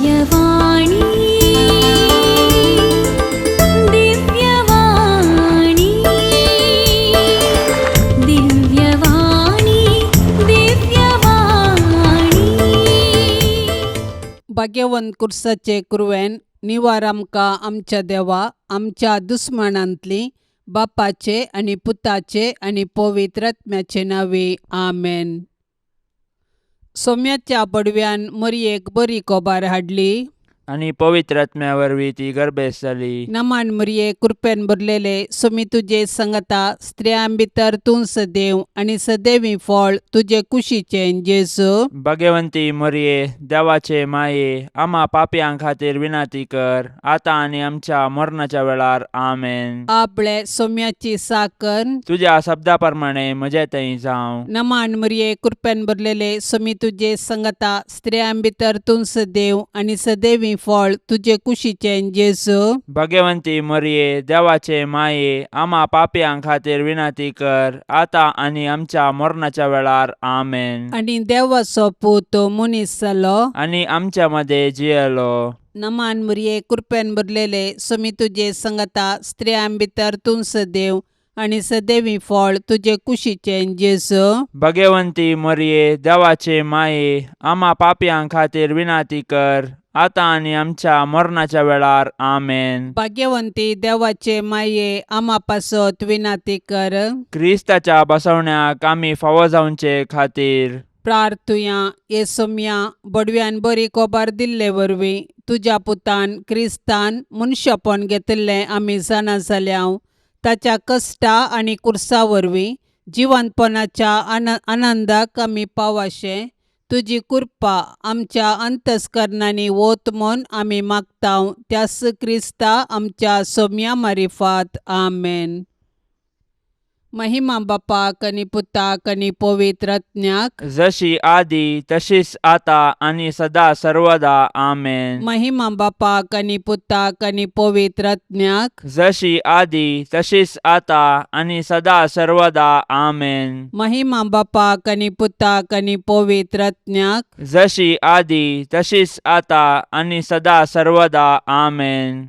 दिव्यवाणी, दिव्यवाणी, दिव्यवाणी, दिव्यवाणी. भाग्यवंत कुर्साचे कुरवेन निवार आमकां आमच्या देवा आमच्या दुस्मानांतली बापाचे आनी पुताचे आनी पवित्र आत्म्याचे नांवे आमेन. सोम्याच्या बडव्यान मरयेक बरी कोबार हाडली. आनी पवित्र आत्म्या वरवीं ती गर्भेस्त जाली. नमान मरये, कृपेन भरलेले, सोमी तुजे संगता, स्त्रियां भितर तूं सदैव आनी सदैवी फळ तुजे कुशीचें जेजू. भगवंती मरये, देवाचे माये, आमा पापयां खातीर विनंती कर, आतां आनी आमच्या मरणाच्या वेळार. आमेन. आपले सोम्याची साकर. तुज्या शब्दा प्रमाणे म्हजे थंय जावं. नमान मरये, कृपेन भरलेले, सोमी तुजे संगता, स्त्रियां भितर तूं सदैव आनी सदैवी फळ तुजे कुशीचें जेजू. भगवंती मरये, देवाचे माये, आमा पापयां खातीर विनंती कर, आतां आनी आमच्या मरणाच्या वेळार. आमेन. आनी देवाचो पूत मनीस जालो. आनी आमच्या मदें जियेलो. नमान मरये, कृपेन भरलेले, सोमी तुजे संगता, स्त्रियां भितर तूं सदैव आनी सदैवी फळ तुजे कुशीचें जेजू. भगवंती मरये, देवाचे माये, आमा पापयां खातीर विनंती कर, आतां आनी आमच्या मरणाच्या वेळार. आमेन. भाग्यवंती देवाचे माये, आमा पासत विनाती कर. क्रिस्ताच्या बसवण्याक आमी फावो जावचे खातीर. प्रार्थुया. हे सोम्या, बडव्यान बरी कोबार दिल्ले वरवीं तुज्या पुतान क्रिस्तान मनशापण घेतिल्लें आमी जाणा जाल्या. ताच्या कश्टा आनी कुर्सा वरवीं जिवंतपणाच्या आनंदाक आमी पावाशें तुजी कृपा आमच्या अंतस्करणांनी वत म्हूण आमी मागता, त्यास क्रिस्ता आमच्या सोम्या मारिफात. आमेन. महिमा बापाक आनी पुताक आनी पवित्र आत्म्याक. जशी आदी तशीच आता आनी सदा सर्वदा. आमेन. महिमा बापाक आनी पुताक आनी पवित्र आत्म्याक. जशी आदी तशीच आता आनी सदा सर्वदा. आमेन. महिमा बापाक आनी पुताक आनी पवित्र आत्म्याक. जशी आदी तशीच आता आनी सदा सर्वदा. आमेन.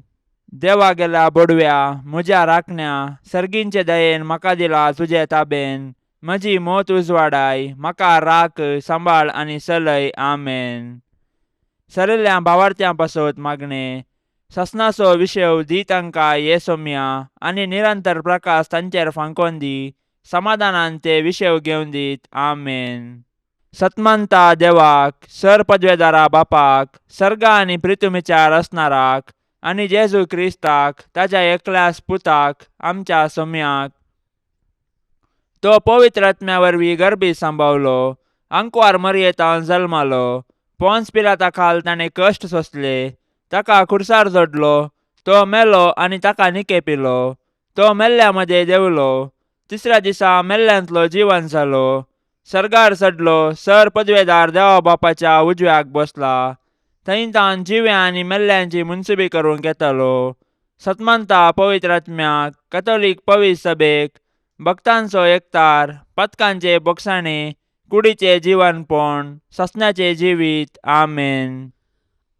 देवा गेल्या बोडव्या, म्हज्या राखण्या, सर्गींचे दयेन म्हाका दिला तुजे ताबेन. म्हजी मोत उजवाडाय, म्हाका राख, सांबाळ आनी चलय. आमेन. सरिल्ल्या भावार्थ्यां पासत मागणें. ससनाचो विशेव दी तांकां ये सोम्या, आनी निरंतर प्रकाश तांचेर फांकोन दी. समाधानान ते विशेव घेवन दीत. आमेन. सतमंता देवाक, सर पदवेदारा बापाक, सर्गा आनी प्रितुमीच्या रचणाराक, आनी जेजू क्रिस्ताक, ताच्या एकल्याच पुताक, आमच्या सोम्याक, तो पवित्र आत्म्या वरवीं गर्भी सांबावलो, आंकवार मरयेतान जल्मालो, पोन्स पिलाता खाल ताणें कश्ट सोंसले, ताका खुर्सार जोडलो, तो मेलो आनी ताका निकेपिलो, तो मेल्ल्या मदें देंवलो, तिसऱ्या दिसा मेल्ल्यांतलो जिवन जालो, सर्गार चडलो, सर पदवेदार देवा बापाच्या उजव्याक बसला, थंय तावन जिव्या आनी मेल्ल्यांची मुनसुबी करूंक येतालो. सतमंता पवित्र आत्म्याक, कथोलीक पवित्र सभेक, भक्तांचो एकतार, पथकांचे बोगसाणे, कुडीचे जिवनपण, ससण्याचे जिवीत. आमेन.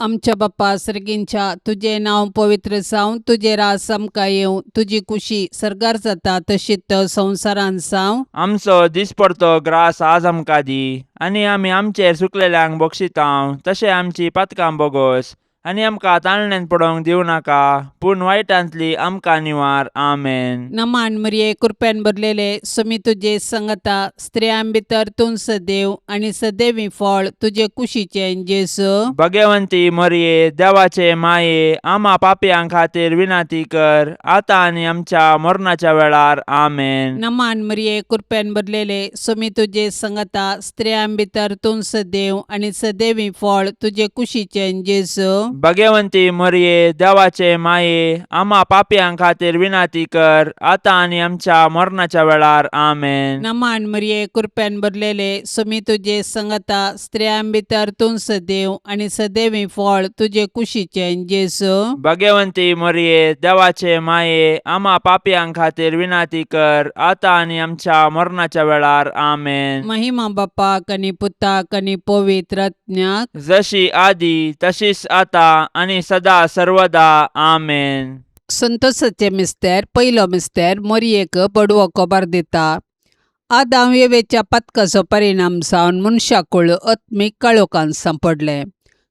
आमच्या बाप्पा सर्गींच्या, तुजें नांव पवित्र जावं, तुजें राज आमकां येवं, तुजी कुशी सर्गार जाता तशीच संवसारांत जावं. आमचो दिसपडतो ग्रास आज आमकां दी, आनी आमी आमचेर चुकलेल्यांक बक्षितांव तशें आमची पातकां बोगोस, आनी आमकां ताळण्यांत पडोवंक दिवं नाका, पूण वायटांतली आमकां निवार. आमेन. नमान मरिये, कृपेन भरलेले, सुमी तुजे संगता, स्त्रियां भितर तूं सदैव आनी सदैवी फळ तुजे कुशीचें जेजू. भगवंती मरिये, देवाचे माये, आमा पापयां खातीर विनंती कर, आतां आनी आमच्या मरणाच्या वेळार. आमेन. नमान मरिये, कृपेन भरलेले, सुमी तुजे संगता, स्त्रियां भितर तूं सदैव आनी सदैवी फळ तुजे कुशीचें जेजू. भगवंती मोरये देवाचे माये आम्हा पापयां खातीर विनाती कर आतां आनी आमच्या मरणाच्या वेळार. आमेन. नमान मरिये, कृपेन भरलेले, सुमी तुजे संगता, स्त्रियां भितर तूं सदैव आनी सदैवी फळ तुजे कुशीचें जेजू. भगवंती मोरये, देवाचे माये, आम्हा पापयां खातीर विनाती कर आतां आनी आमच्या मरणाच्या वेळार. आमेन. महिमा बापाक आनी पुताक आनी पवित्र आत्म्याक. जशी आदी तशीच आता आनी सदा सर्वदा. आमेन. संतोषाचे मिस्तेर. पयलो मिस्तेर, मोरयेक बडवो खबर दिता. आदाम येवेच्या पातकाचो परिणाम जावन मनशाकूळ आत्मीक काळोखान सांपडलें.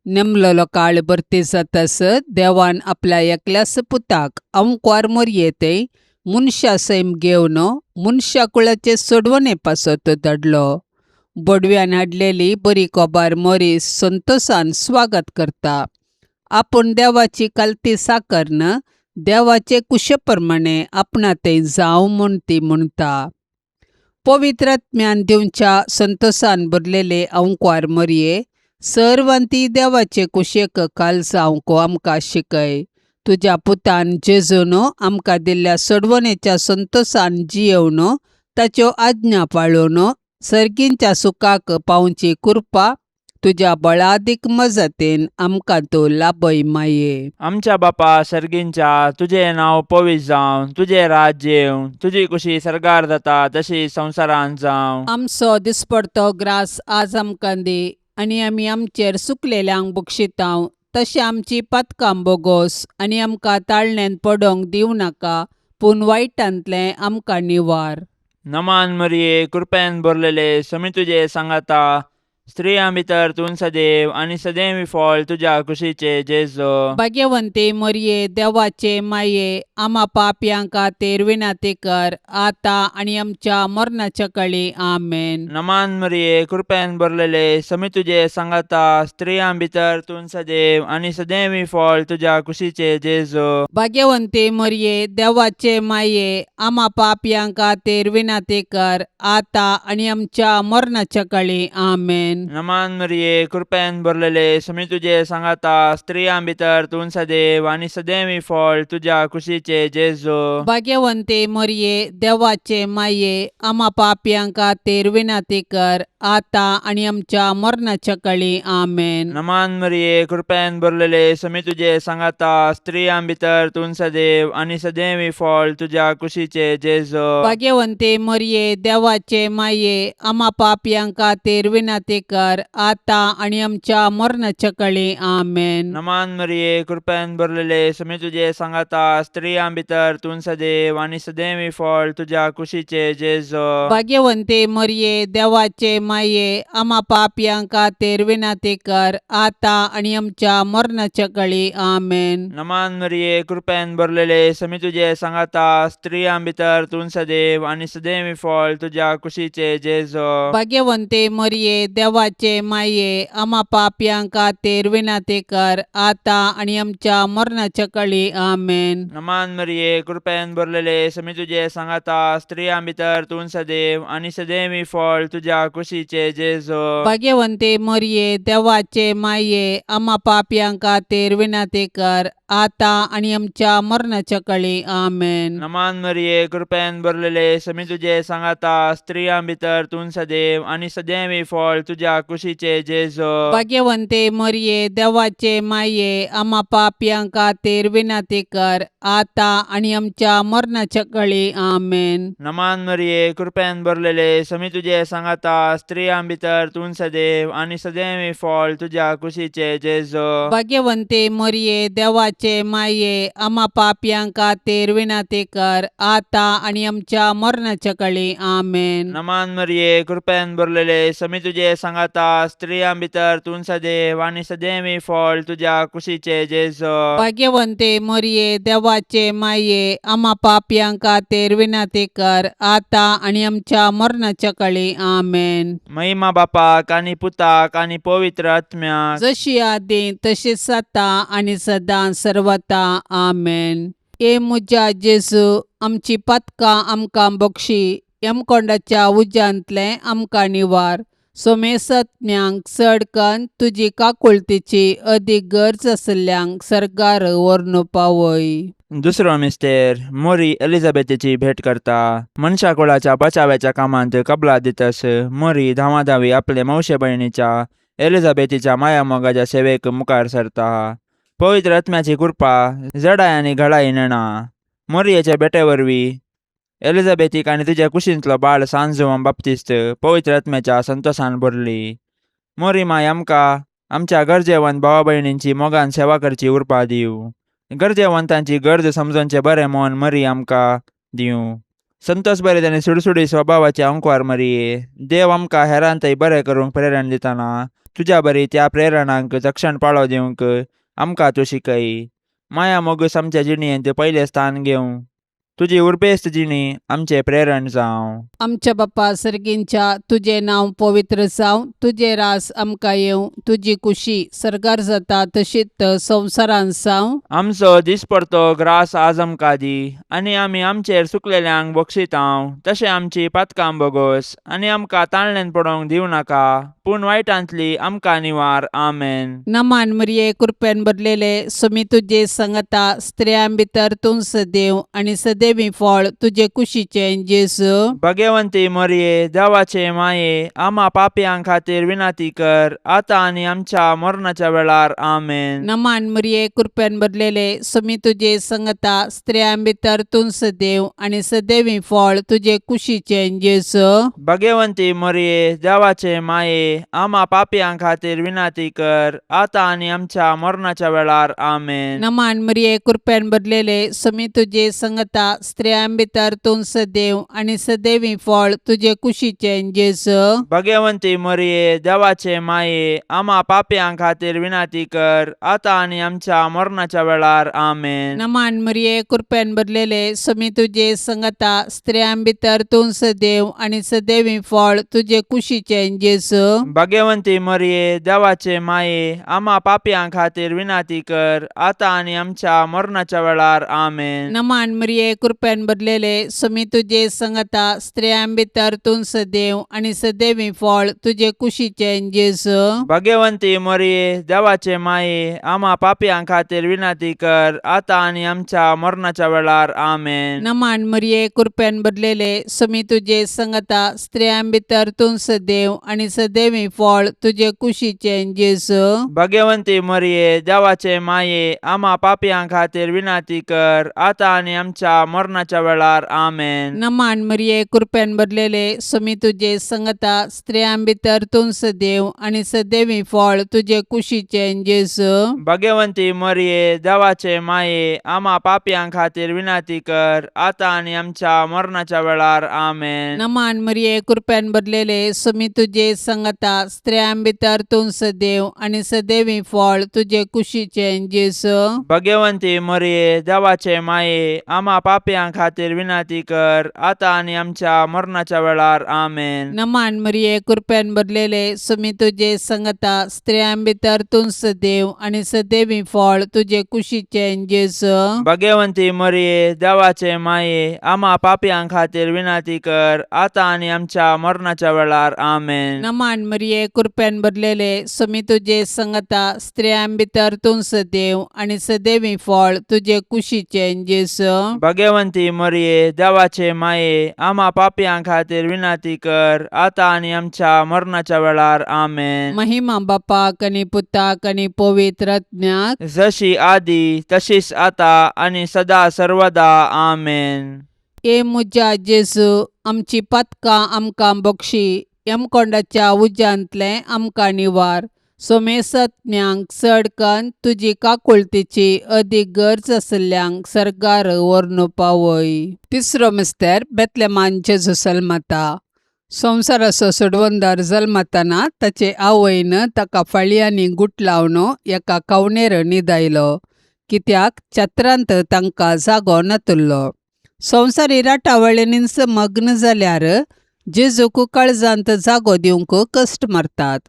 नेमलेलो काळ भरती जातास देवान आपल्या एकल्याच पुताक अंकवार मोरये ते मनशा सैम घेवन मनशाकुळाचे सोडवणे पासत धाडलो. बडव्यान हाडलेली बरी खबर मोरी संतोषान स्वागत करता. आपूण देवाची कालती साकरन देवाचे कुशे प्रमाणे आपणा तें जावं म्हूण ती म्हणटा. पवित्र आत्म्यान दिवच्या संतोषान भरलेले अंकवार मोरये, सर्वांती देवाचे कुशेक काल जावंक आमकां शिकय. तुज्या पुतान जेजून आमकां दिल्ल्या सोडवणेच्या संतोषान जियेवन ताच्यो आज्ञा पाळून सर्गींच्या सुखाक पावची कृपा तुज्या बळादीक मजतीन आमकां तूं लाभय माये. आमच्या बापा सर्गींच्या, तुजें नांव पवित्र जावं, तुजें राज्य येवं, तुजी कुशी सर्गार जाता तशी संवसारांत जावं. आमचो दिसपडतो ग्रास आज आमकां दी आनी आमी आमचेर सुकलेल्यांक बक्षितांव तशें आमची पातकां बोगोस आनी आमकां ताळण्यांत पडोंक दिवं नाका, पूण वायटांतलें आमकां निवार. नमान मरिये, कृपेन भरलेले, समी तुजे सांगाता, स्त्रियां भितर तूं सदैव आनी सदैव फळ तुज्या कुशीचे जेजो. भाग्यवंती मोरये, देवाचे माये, आमा पापयां खातीर विनंती कर आतां आनी आमच्या मरणाच्या कळी. आमेन. नमान मरिये, कृपेन भरलेले, समी तुजे सांगाता, स्त्रियां भितर तूं सदैव आनी सदैव फळ तुज्या कुशीचे जेजो. भाग्यवंती मोरये, देवाचे माये, आमा पापयां खातीर विनंती कर आतां आनी आमच्या मरणाच्या कळी. आमेन. नमान मरिये, कृपेन भरलेले, समी तुजे सांगाता, स्त्रियां भितर तूं सदैव आनी सदैव फळ तुज्या कुशीचे जेजो. भाग्यवंती मोरये, देवाचे माये, आमा पापयां खातीर विनंती कर आतां आनी आमच्या मरणाच्या कळी. आमेन. नमान मरिये, कृपेन भरलेले, समी तुजे सांगाता, स्त्रियां भितर तूं सदैव आनी सदैव फळ तुज्या कुशीचे जेजो. भाग्यवंती मोरये, देवाचे माये, आमा पापयां खातीर विनंती कर आतां आनी आमच्या मरणाच्या कळी. आमेन. नमान मरिये, कृपेन भरलेले, समी तुजे सांगाता, स्त्रियां भितर तूं सदैव आनी सदैव फळ तुज्या कुशीचे जेजो. भाग्यवंती मोरये, देवाचे माये, आमा पापयां खातीर विनंती कर आतां आनी आमच्या मरणाच्या कळी. आमेन. नमान मरिये, कृपेन भरलेले, समी तुजे सांगाता, स्त्रियां भितर तूं सदैव आनी सदैव फळ तुज्या कुशीचे जेजो. भाग्यवंती मोरये, देवाचे माये, आमा पापयां खातीर विनंती कर आतां आनी आमच्या मरणाच्या कळी. आमेन. नमान मरिये, कृपेन भरलेले, समी तुजे सांगाता, स्त्रियां भितर तूं सदैव आनी सदैव फळ तुज्या कुशीचे जेजो. भाग्यवंती मोरये, देवाचे माये, आमा पापयां खातीर विनंती कर आतां आनी आमच्या मरणाच्या कळी. आमेन. नमान मरिये, कृपेन भरलेले, समी तुजे सांगाता, स्त्रियां भितर तूं सदैव आनी सदैव फळ तुज्या कुशीचे जेजो. भाग्यवंती मोरये, देवाचे माये, आमा पापयां खातीर विनंती कर आतां आनी आमच्या मरणाच्या कळी. आमेन. नमान मरिये, कृपेन भरलेले, समी तुजे सांगाता, स्त्रियां भितर तूं सदैव आनी सदैव फळ तुज्या कुशीचे जेजो. भाग्यवंती मोरये, देवाचे माये, आमा पापयां खातीर विनंती कर आतां आनी आमच्या मरणाच्या कळी. आमेन. नमान मरिये, कृपेन भरलेले, समी तुजे सांगाता, स्त्रियां भितर तूं सदैव आनी सदैव फळ तुज्या कुशीचे जेजो. भाग्यवंती मोरये, देवाचे माये, आमा पापयां खातीर विनंती कर आतां आनी आमच्या मरणाच्या कळी. आमेन. महिमा बापाक आनी पुताक आनी पवित्र आत्म्याक. जशी आदी तशीच आतां आनी सदां सर्वता. आमेन. ए म्हज्या जेजू, आमची पातकां आमकां बक्षी, यमकोंडाच्या उज्यांतलें आमकां निवार, सोमेसत्म्यांक चड कन्न तुजी काकुळतीची अदीक गरज आशिल्ल्यांक सर्गार व्हरून पावय. दुसरो मिस्तेर मोरी एलिझाबेथीची भेट करता. मनशा कुळाच्या बचाव्याच्या कामांत कबला दितस मोरी धांवाधावी आपले मावशे भयणीच्या एलिझाबेथीच्या मायामोगाच्या सेवेक मुखार सरता. पवित्र आत्म्याची कृपा जडाय आनी घडाय नेणा. मोरयेच्या भेटे वरवीं एलिझाबेथीक आनी तिच्या कुशींतलो बाळ सान जुवान बाप्तिस्त पवित्र आत्म्याच्या संतोसान भरली. मोरी माय आमकां आमच्या गरजेवंत भावा भयणींची मोगान सेवा करची उर्बा दिवं. गरजेवंतांची गरज समजोवचें बरें मन मरी आमकां दिवं. संतोस बरें आनी सुडसुडी स्वभावाचे अंकवार मरये, देव आमकां हेरांतय बरें करूंक प्रेरण दितना तुज्या बरी त्या प्रेरणांक तक्षण पाळो दिवंक आमकां तूं शिकय. माया मोगूस आमच्या जिणेंत पयलें स्थान घेवं. तुजी उर्बेस्त जिणी आमचें प्रेरण जावं. आमच्या बापा सर्गींच्या तुजें नांव पवित्र जावं, तुजें रास आमकां येवं, तुजी कुशी सर्गार जाता तशीच संवसारांत जावं. आमचो दिसपडतो ग्रास आज आमकां दी आनी आमी आमचेर चुकलेल्यांक बक्षितांव तशें आमची पातकां बोगोस आनी आमकां ताणल्यान पडोवंक दिवं नाका पूण वायटांतली आमकां निवार. आमेन. नमान मरिये, कृपेन भरलेले, सुमी तुजे संगता, स्त्रियां भितर तूं सदैव आनी सदैवी फळ तुजे कुशीचें जेजू. भगवंती मोरये, देवाचे माये, आमा पापयां खातीर विनंती कर आतां आनी आमच्या मरणाच्या वेळार. आमेन. नमान मरिये, कृपेन भरलेले, सुमी तुजे संगता, स्त्रियां भितर तूं सदैव आनी सदैवी फळ तुजे कुशीचें जेजू. भगवंती मोरये, देवाचे माये, आमा पापयां खातीर विनंती कर आतां आनी आमच्या मरणाच्या वेळार. आमेन. नमान मरिये, कृपेन भरलेले, सुमी तुजे संगता, स्त्रियां भितर तूं सदैव आनी सदैवी फळ तुजे कुशीचें जेजू. भगवंती मोरये, देवाचे माये, आमा पापयां खातीर विनंती कर आतां आनी आमच्या मरणाच्या वेळार. आमेन. नमान मरिये, कृपेन भरलेले, सुमी तुजे संगता, स्त्रियां भितर तूं सदैव आनी सदैवी फळ तुजे कुशीचें जेजू. भगवंती मोरये, देवाचे माये, आमा पापयां खातीर विनंती कर आतां आनी आमच्या मरणाच्या वेळार. आमेन. नमान मरिये, कृपेन भरलेले, सुमी तुजे संगता, स्त्रियां भितर तूं सदैव आनी सदैवी फळ तुजे कुशीचें जेजू. भगवंती मोरये, देवाचे माये, आमा पापयां खातीर विनंती कर आतां आनी आमच्या मरणाच्या वेळार. आमेन. नमान मरिये, कृपेन भरलेले, सुमी तुजे संगता, स्त्रियां भितर तूं सदैव आनी सदैवी फळ तुजे कुशीचें जेजू. भगवंती मोरये, देवाचे माये, आमा पापयां खातीर विनंती कर आतां आनी आमच्या मरणाच्या वेळार. आमेन. नमान मरिये, कृपेन भरलेले, सुमी तुजे संगता, स्त्रियां भितर तूं सदैव आनी सदैवी फळ तुजे कुशीचें जेजू. भगवंती मोरये, देवाचे माये, आमा पापयां खातीर विनंती कर आतां आनी आमच्या मरणाच्या वेळार. आमेन. नमान मरिये, कृपेन भरलेले, सुमी तुजे संगता, स्त्रियां भितर तूं सदैव आनी सदैवी फळ तुजे कुशीचें जेजू. भगवंती मोरये, देवाचे माये, आमा पापयां खातीर विनंती कर आतां आनी आमच्या मरणाच्या वेळार. आमेन. नमान मरिये, कृपेन भरलेले, सुमी तुजे संगता, स्त्रियां भितर तूं सदैव आनी सदैवी फळ तुजे कुशीचें जेजू. भगवंती मोरये, देवाचे माये, आमा पापयां खातीर विनंती कर आतां आनी आमच्या मरणाच्या वेळार. आमेन. नमान मरिये, कृपेन भरलेले, सुमी तुजे संगता, स्त्रियां भितर तूं सदैव आनी सदैवी फळ तुजे कुशीचें जेजू. भगवंती मोरये, देवाचे माये, आमा पापयां खातीर विनंती कर आतां आनी आमच्या मरणाच्या वेळार. आमेन. महिमा बापाक आनी पुताक आनी पवित्र आत्म्याक. जशी आदी तशीच आता आनी सदा सर्वदा. आमेन. ए म्हज्या जेजू, आमची पातकां आमकां बक्षी, यमकोंडाच्या उज्यांतलें आमकां निवार, सोमेसत्म्यांक चड कन्न तुजी काकुळतीची अदीक गरज आशिल्ल्यांक सर्गार व्हरून पावय. तिसरो मिस्तेर बेतलेमान जेजू जल्मता. संवसाराचो सोडवणदार जल्मतना ताचे आवयन ताका फाळयांनी गुटलावन एका कवणेर न्हिदायलो, कित्याक छत्रांत तांकां जागो नातुल्लो. संवसारी राटावळींनीच मग्न जाल्यार जेजूक काळजांत जागो दिवंक कश्ट मारतात.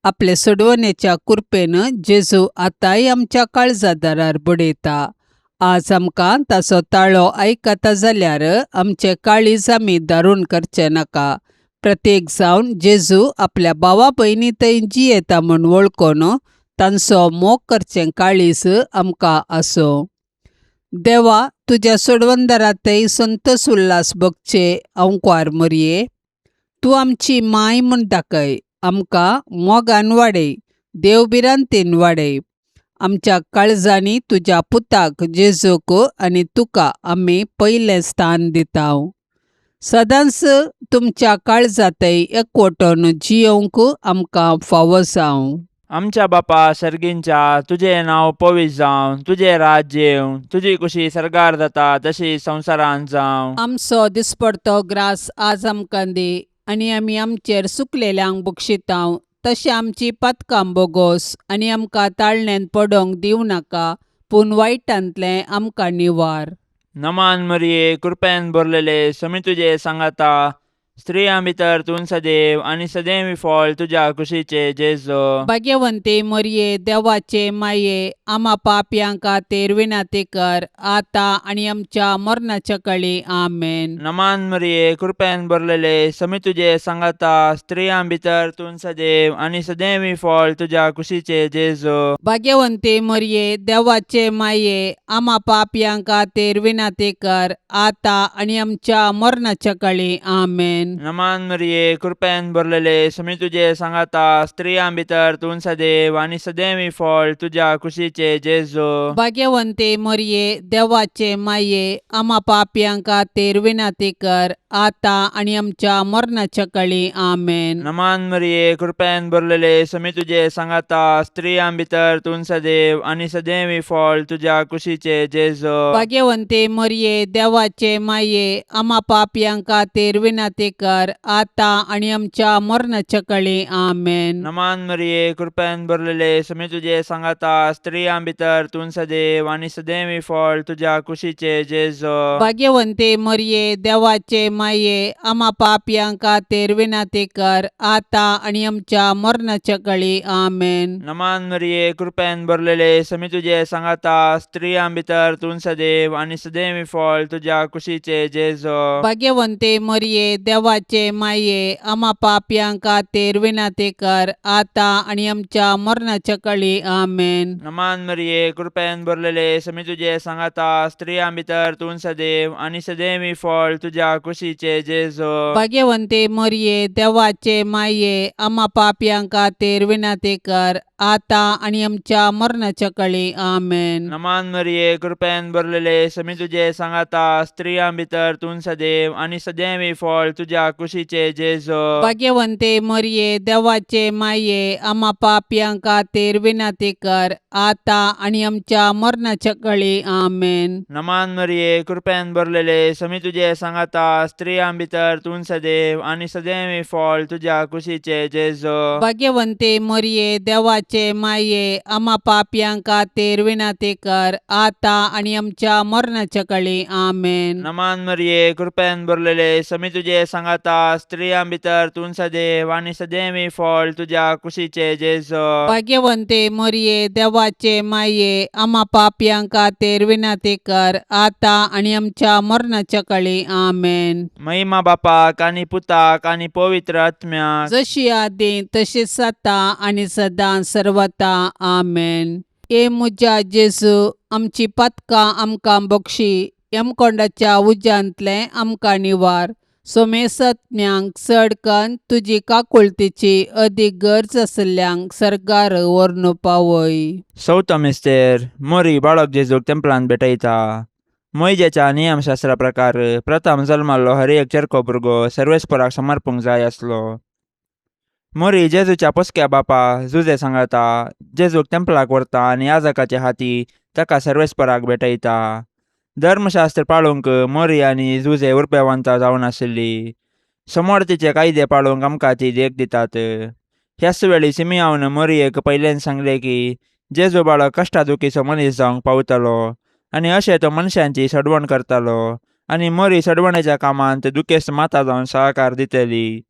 आपले सोडवणेच्या कुरपेन जेजू आतांय आमच्या काळजा दारार बडयता. आज आमकां ताचो ताळो आयकता जाल्यार आमचे काळीज आमी दारून करचें नाका. प्रत्येक जावन जेजू आपल्या भावा भयणी थंय जियेता म्हूण वळखून तांचो मोग करचें काळीज आमकां आसूं. देवा, तुज्या सोडवंदरातय संतोस उल्हास भोगचे अंकवार मोरये, तूं आमची माय म्हूण दाखय. आमकां मोगान वाडय, देवभिरांतेन वाडय. आमच्या काळजांनी तुज्या पुताक जेजूक आनी तुका आमी पयलें स्थान दिता. सदांच तुमच्या काळजांतय एकवटून जियोवंक आमकां फावो जावं. आमच्या बापा सर्गींच्या, तुजें नांव पवित्र जावं, तुजें राज्य येवं, तुजी कुशी सर्गार जाता तशी संवसारांत जावं. आमचो दिसपडतो ग्रास आज आमकां दी आनी आमी आमचेर सुकलेल्यांक बक्षितांव तशें आमची पातकां बोगोस आनी आमकां ताळण्यांत पडोंक दिवं नाका, पूण वायटांतलें आमकां निवार. नमान मरिये, कृपेन भरलेले, समी तुजे सांगाता, स्त्रियां भितर तूं सदैव आनी सदैव फळ तुज्या कुशीचे जेजो. भाग्यवंती मोरये, देवाचे माये, आमा पापयां खातीर विनंती कर, आतां आनी आमच्या मरणाच्या कळी. आमेन. नमान मरिये, कृपेन भरलेले, समी तुजे सांगाता, स्त्रियां भितर तूं सदैव आनी सदैव फळ तुज्या कुशीचे जेजो. भाग्यवंती मोरये, देवाचे माये, आमा पापयां खातीर विनंती कर, आतां आनी आमच्या मरणाच्या कळी. आमेन. नमान मरिये, कृपेन भरलेले, समी तुजे सांगाता, स्त्रियां भितर तूं सदैव आनी सदैव फळ तुज्या कुशीचे जेजो. भाग्यवंती मोरये, देवाचे माये, आमा पापयां खातीर विनंती कर, आतां आनी आमच्या मरणाच्या कळी. आमेन. नमान मरिये, कृपेन भरलेले, समी तुजे सांगाता, स्त्रियां भितर तूं सदैव आनी सदैव फळ तुज्या कुशीचे जेजो. भाग्यवंती मोरये, देवाचे माये, आमा पापयां खातीर विनंती कर, आतां आनी आमच्या मरणाच्या कळी. आमेन. नमान मरिये, कृपेन भरलेले, समी तुजे सांगाता, स्त्रियां भितर तूं सदैव आनी सदैव फळ तुज्या कुशीचे जेजो. भाग्यवंती मोरये, देवाचे माये, आमा पापयां खातीर विनंती कर, आतां आनी आमच्या मरणाच्या कळी. आमेन. नमान मरिये, कृपेन भरलेले, समी तुजे सांगाता, स्त्रियां भितर तूं सदैव आनी सदैव फळ तुज्या कुशीचे जेजो. भाग्यवंती मोरये, देवाचे माये, आमा पापयां खातीर विनंती कर, आतां आनी आमच्या मरणाच्या कळी. आमेन. नमान मरिये, कृपेन भरलेले, समी तुजे सांगाता, स्त्रियां भितर तूं सदैव आनी सदैव फळ तुज्या कुशीचे जेजो. भाग्यवंती मोरये, देवाचे माये, आमा पापयां खातीर विनंती कर, आतां आनी आमच्या मरणाच्या कळी. आमेन. नमान मरिये, कृपेन भरलेले, समी तुजे सांगाता, स्त्रियां भितर तूं सदैव आनी सदैव फळ तुज्या कुशीचे जेजो. भाग्यवंती मोरये, देवाचे माये, आमा पापयां खातीर विनंती कर, आतां आनी आमच्या मरणाच्या कळी. आमेन. नमान मरिये, कृपेन भरलेले, समी तुजे सांगाता, स्त्रियां भितर तूं सदैव आनी सदैव फळ तुज्या कुशीचे जेजो. भाग्यवंती मोरये, देवाचे माये, आमा पापयां खातीर विनंती कर, आतां आनी आमच्या मरणाच्या कळी. आमेन. नमान मरिये, कृपेन भरलेले, समी तुजे सांगाता, स्त्रियां भितर तूं सदैव आनी सदैव फळ तुज्या कुशीचे जेजो. भाग्यवंती मोरये, देवाचे माये, आमा पापयां खातीर विनंती कर, आतां आनी आमच्या मरणाच्या कळी. आमेन. महिमा बापाक आनी पुताक आनी पवित्र आत्म्याक, जशी आदी तशीच आतां आनी सदां सर्वता. आमेन. ए म्हज्या जेजू, आमची पातकां आमकां बक्षी, यमकोंडाच्या उज्यांतलें आमकां निवार. सोमेसत्म्यांक चड कन्न तुजी काकुळतीची अदीक गरज आशिल्ल्यांक सर्गार व्हरून पावय. चवथो मिस्तेर. मोरी बाळक जेजूक तेंपलांत भेटयता. मोयजेच्या नियमशास्त्रा प्रकार प्रथम जल्माल्लो हर एक चेरको भुरगो सर्वेस्पराक समर्पूंक जाय आसलो. मोरी जेजूच्या पोसक्या बापा जुजे सांगाता जेजूक तेंपलाक व्हरता आनी याजकाचे हाती ताका सर्वेस्पराक भेटयता. धर्मशास्त्र पाळूंक मोरी आनी जुजे उर्बेवंत जावन आशिल्ली. समोर तिचे कायदे पाळूंक आमकां ती देख दितात. ह्याच वेळी सिमियावन मोरयेक पयल्यान सांगले की जेजू बाळक कश्टा दुखीचो मनीस जावंक पावतलो आनी अशें तो मनशांची सडवण करतालो आनी मोरी सडवणेच्या कामांत दुखेस्त माता जावन सहकार दितली.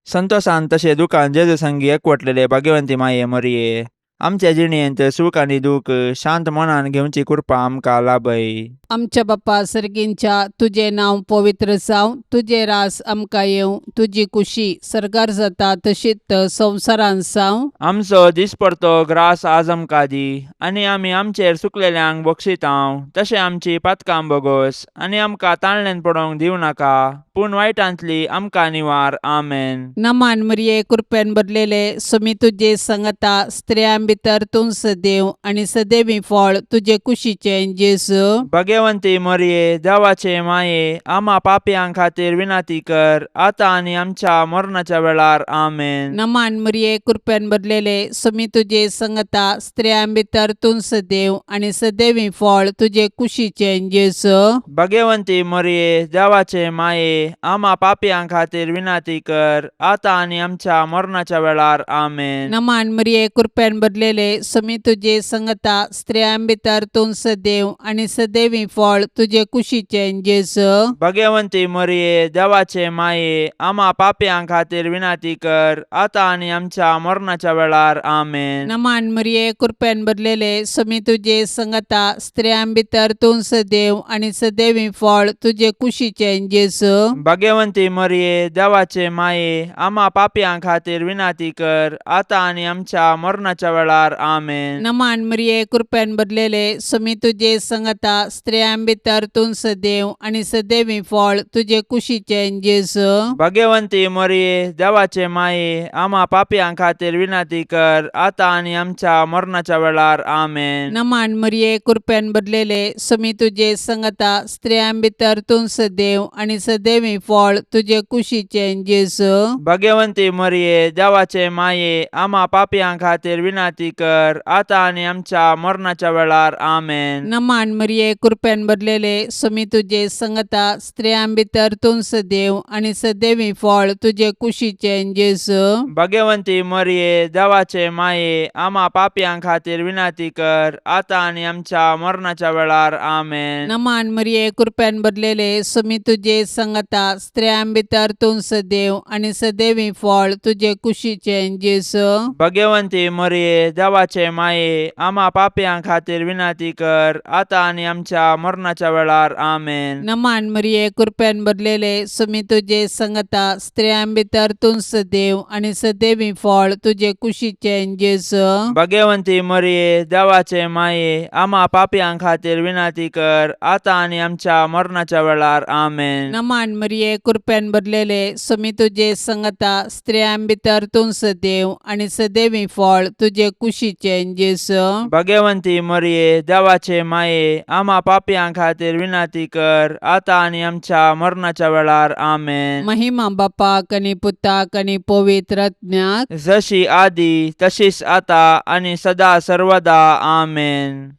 संतोसान तशें दुकान जेजू संगी एकवटलेले भाग्यवंती माये मोरये, आमच्या जिणेंत सूख आनी दूख शांत मनान घेवची कृपा आमकां लाभय. आमच्या बापा सर्गींच्या तुजें नांव पवित्र जावं, तुजें रास आमकां येवं, तुजी कुशी सर्गार जाता तशीच संवसारांत जावं. आमचो दिसपडतो ग्रास आज आमकां दी आनी आमी आमचेर चुकलेल्यांक बक्षितांव तशें आमची पातकां बोगोस आनी आमकां ताळण्यान पडोवंक दिवं नाका पूण वायटांतली आमकां निवार. आमेन. नमान मरिये, कृपेन भरलेले, सुमी तुजे संगता, स्त्रियां भितर तूं सदैव आनी सदैवी फळ तुजे कुशीचें जेजू. भगवंती मरिये, देवाचे माये, आमा पापयां खातीर विनंती कर आतां आनी आमच्या मरणाच्या वेळार. आमेन. नमान मरिये, कृपेन भरलेले, सुमी तुजे संगता, स्त्रियां भितर तूं सदैव आनी सदैवी फळ तुजे कुशीचें जेजू. भगवंती मरिये, देवाचे माये, आमा पापयां खातीर विनंती कर आतां आनी आमच्या मरणाच्या वेळार. आमेन. नमान मरिये, कृपेन भरलेले, सुमी तुजे संगता, स्त्रियां भितर तूं सदैव आनी सदैवी फळ तुजे कुशीचें जेजू. भगवंती मरिये, देवाचे माये, आमा पापयां खातीर विनंती कर आतां आनी आमच्या मरणाच्या वेळार. आमेन. नमान मरिये, कृपेन भरलेले, सुमी तुजे संगता, स्त्रियां भितर तूं सदैव आनी सदैवी फळ तुजे कुशीचें जेजू. भगवंती मरिये, देवाचे माये, आमा पापयां खातीर विनंती कर आतां आनी आमच्या मरणाच्या वेळार. आमेन. नमान मरिये, कृपेन भरलेले, सुमी तुजे संगता, स्त्रियां भितर तूं सदैव आनी सदैवी फळ तुजे कुशीचें जेजू. भगवंती मरिये, देवाचे माये, आमा पापयां खातीर विनंती कर आतां आनी आमच्या मरणाच्या वेळार. आमेन. नमान मरिये, कृपेन भरलेले, सुमी तुजे संगता, स्त्रियां भितर तूं सदैव आनी सदैवी फळ तुजे कुशीचें जेजू. भगवंती मरिये, देवाचे माये, आमा पापयां खातीर विनंती कर आतां आनी आमच्या मरणाच्या वेळार. आमेन. नमान मरिये, कृपेन भरलेले, सुमी तुजे संगता, स्त्रियां भितर तूं सदैव आनी सदैवी फळ तुजे कुशीचें जेजू. भगवंती मरिये, देवाचे माये, आमा पापयां खातीर विनंती कर आतां आनी आमच्या मरणाच्या वेळार. आमेन. नमान मरिये, कृपेन भरलेले, सुमी तुजे संगता, स्त्रियां भितर तूं सदैव आनी सदैवी फळ तुजे कुशीचें जेजू. भगवंती मरिये, देवाचे माये, आमा पापयां खातीर विनंती कर आतां आनी आमच्या मरणाच्या वेळार. आमेन. नमान मरिये, कृपेन भरलेले, सुमी तुजे संगता, स्त्रियां भितर तूं सदैव आनी सदैवी फळ तुजे कुशीचें जेजू. भगवंती मरिये, देवाचे माये, आमा पापयां खातीर विनंती कर आतां आनी आमच्या मरणाच्या वेळार. आमेन. नमान मरिये, कृपेन भरलेले, सुमी तुजे संगता, स्त्रियां भितर तूं सदैव आनी सदैवी फळ तुजे कुशीचें जेजू. भगवंती मरिये, देवाचे माये, आमा पापयां खातीर विनंती कर आतां आनी आमच्या मरणाच्या वेळार. आमेन. महिमा बापाक आनी पुताक आनी पवित्र आत्म्याक. जशी आदी तशीच आता आनी सदा सर्वदा. आमेन.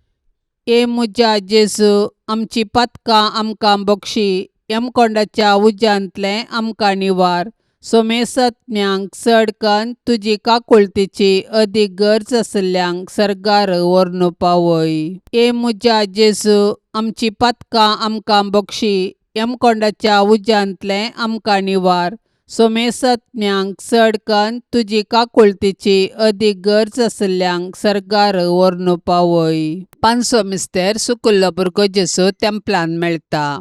ए म्हज्या जेजू, आमची पातकां आमकां बक्षी, यमकोंडाच्या उज्यांतलें आमकां निवार, सोमेसत्म्यांक चड कन्न तुजी काकुळतीची अदीक गरज आशिल्ल्यांक सर्गार व्हरून पावय. ए म्हज्या जेजू, आमची पातकां आमकां बक्षी, यमकोंडाच्या उज्यांतलें आमकां निवार, सोमेसत्म्यांक चड कन्न तुजी काकुळतीची अदीक गरज आशिल्ल्यांक सर्गार व्हरून पावय. पांचवो मिस्तेर, सुकुल्लो भुरगो जेजू तेंपलान मेळटा.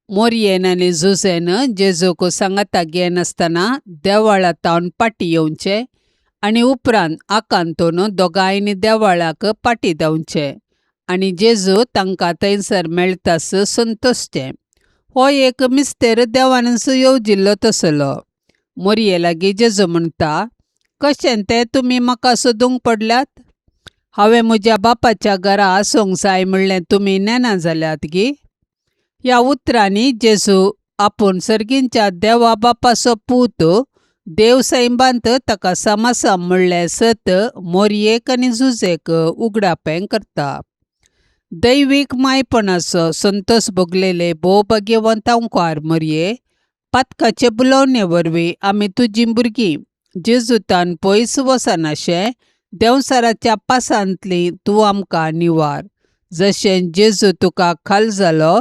मोरयेन आनी जुझेन जेजूक सांगाता घेनासतना देवळा तावन फाटीं येवचें आनी उपरांत आकांतून दोगांयनी देवळाक फाटीं धांवचें आनी जेजू तांकां थंयसर मेळटास संतोशचें. हो एक मिस्तेर देवानूच येवजिल्लो तसलो. मोरये लागीं जेजू म्हणटा, कशें तें तुमी म्हाका सोदूंक पडल्यात? हांवें म्हज्या बापाच्या घरा आसूंक जाय म्हणलें तुमी नेणा जाल्यात गी? ह्या उतरांनी जेजू आपूण सर्गींच्या देवा बापाचो पूत, देव सैबांत ताका समासा म्हणलें सत मोरयेक आनी जुजेक उगडापें करता. दैवीक मायपणाचो संतोश भोगलेले भोव भाग्यवंत अंकार मोरये, पातकाचे बुलोवणे वरवीं आमी तुजीं भुरगीं जेजुतान पयस वचनाशें देंवचाराच्या पासांतली तूं आमकां निवार. जशें जेजू तुका खाल जालो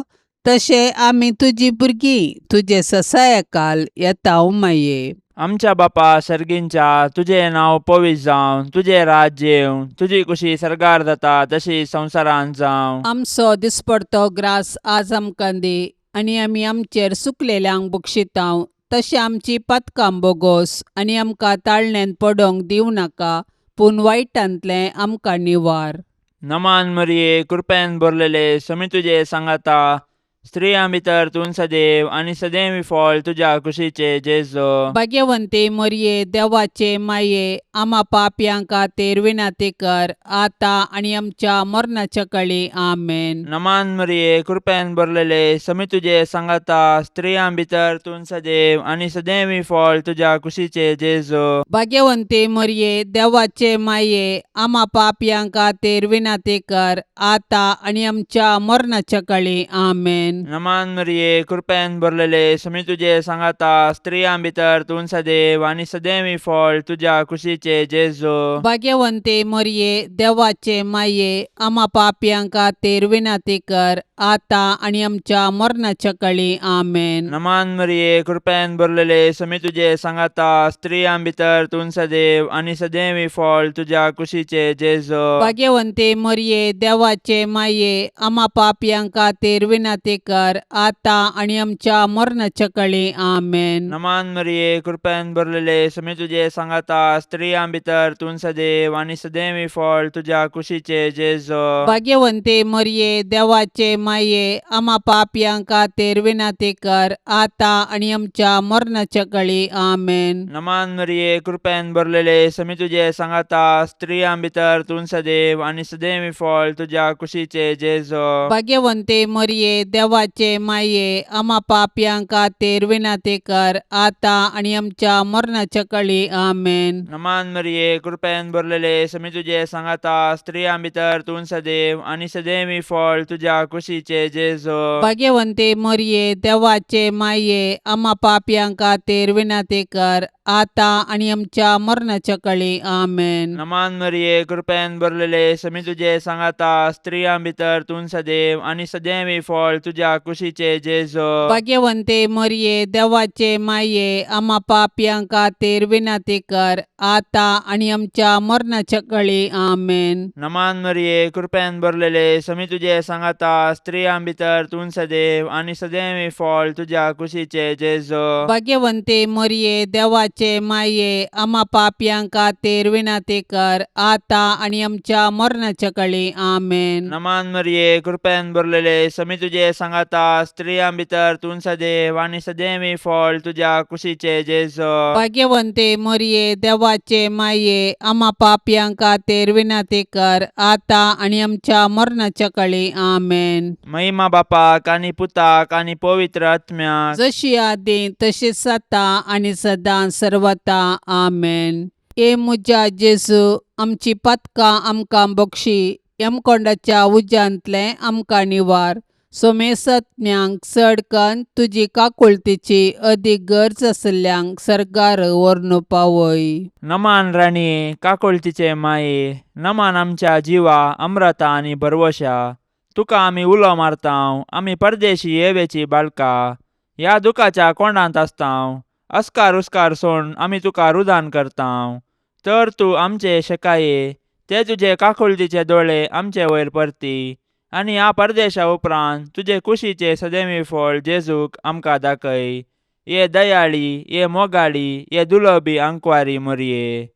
तशें आमी तुजीं भुरगीं तुजे ससायकाल येता माये. आमच्या बापा सर्गींच्या तुजें नांव पवित्र जावं, तुजें राज्य येवं, तुजी कुशी सर्गार जाता तशी संवसारांत जावं. आमचो दिसपडतो ग्रास आज आमकां दी आनी आमी आमचेर सुकलेल्यांक बक्षितांव तशें आमची पातकां बोगोस आनी आमकां ताळण्यांत पडोंक दिवं नाका पूण वायटांतलें आमकां निवार. नमान मरिये, कृपेन भरलेले, समी तुजे सांगाता, स्त्रियां भितर तूं सदैव आनी सदैव फळ तुज्या कुशीचे जेजो. भाग्यवंती मरये, देवाचे माये, आमा पापयां खातीर विनंती कर आतां आनी आमच्या मरणाच्या कळी. आमेन. नमान मरिये, कृपेन भरलेले, समी तुजे सांगाता, स्त्रियां भितर तूं सदैव आनी सदैव फळ तुज्या कुशीचे जेजो. भाग्यवंती मरये, देवाचे माये, आमा पापयां खातीर विनंती कर आतां आनी आमच्या मरणाच्या कळी. आमेन. नमान मरिये, कृपेन भरलेले, समी तुजे सांगाता, स्त्रियां भितर तूं सदैव आनी सदैव फळ तुज्या कुशीचे जेजो. भाग्यवंती मरये, देवाचे माये, आमा पापयां खातीर विनंती कर आतां आनी आमच्या मरणाच्या कळी. आमेन. नमान मरिये, कृपेन भरलेले, समी तुजे सांगाता, स्त्रियां भितर तूं सदैव आनी सदैव फळ तुज्या कुशीचे जेजो. भाग्यवंती मरये, देवाचे माये, आमा पापयां खातीर विनंती कर आतां आनी आमच्या मरणाच्या कळी. आमेन. नमान मरिये, कृपेन भरलेले, समी तुजे सांगाता, स्त्रियां भितर तूं सदैव आनी सदैव फळ तुज्या कुशीचे जेजो. भाग्यवंती मरये, देवाचे माये, आमा पापयां खातीर विनंती कर आतां आनी आमच्या मरणाच्या कळी. आमेन. नमान मरिये, कृपेन भरलेले, समी तुजे सांगाता, स्त्रियां भितर तूं सदैव आनी सदैव फळ तुज्या कुशीचे जेजो. भाग्यवंती मरये, देवाचे माये, आमा पापयां खातीर विनंती कर आतां आनी आमच्या मरणाच्या कळी. आमेन. नमान मरिये, कृपेन भरलेले, समी तुजे सांगाता, स्त्रियां भितर तूं सदैव आनी सदैव फळ तुज्या कुशीचे जेजो. भाग्यवंती मरये, देवाचे माये, आमा पापयां खातीर विनंती कर आतां आनी आमच्या मरणाच्या कळी. आमेन. नमान मरिये, कृपेन भरलेले, समी तुजे सांगाता, स्त्रियां भितर तूं सदैव आनी सदैव फळ तुज्या कुशीचे जेजो. भाग्यवंती मरये, देवाचे माये, आमा पापयां खातीर विनंती कर आतां आनी आमच्या मरणाच्या कळी. आमेन. नमान मरिये, कृपेन भरलेले, समी तुजे सांगाता, स्त्रियां भितर तूं सदैव आनी सदैव फळ तुज्या कुशीचे जेजो. भाग्यवंती मरये, देवाचे माये, आमा पापयां खातीर विनंती कर आतां आनी आमच्या मरणाच्या कळी. आमेन. नमान मरिये, कृपेन भरलेले, समी तुजे सांगाता, स्त्रियां भितर तूं सदैव आनी सदैव फळ तुज्या कुशीचे जेजो. भाग्यवंती मरये, देवाचे माये, आमा पापयां खातीर विनंती कर आतां आनी आमच्या मरणाच्या कळी. आमेन. महिमा बापाक आनी पुताक आनी पवित्र आत्म्याक, जशी आदी तशीच आतां आनी सदां सर्वता. आमेन. हे म्हज्या जेजू, आमची पातकां आमकां बक्षी, यमकोंडाच्या उज्यांतलें आमकां निवार, सोमेसत्म्यांक चड कन्न तुजी काकुळतीची अदीक गरज आशिल्ल्यांक सर्गार व्हरून पावय. नमान राणये, काकुळतीचे माये, नमान आमच्या जिवा अम्रता आनी भरवशा, तुका आमी उलो मारतांव, आमी परदेशी येवेची बाळका, ह्या दुखाच्या कोंडांत आसतांव, अस्कार उस्कार सोड आमी तुका रुदान करतांव, तर तूं आमचे शेकाये ते तुजे काकुळतीचे दोळे आमचे वयर परती आनी ह्या परदेशा उपरांत तुजे कुशीचे सदैवी फळ जेजूक आमकां दाखय. ये दयाळी, ये मोगाळी, ये दुलबी आंकवारी मोरये,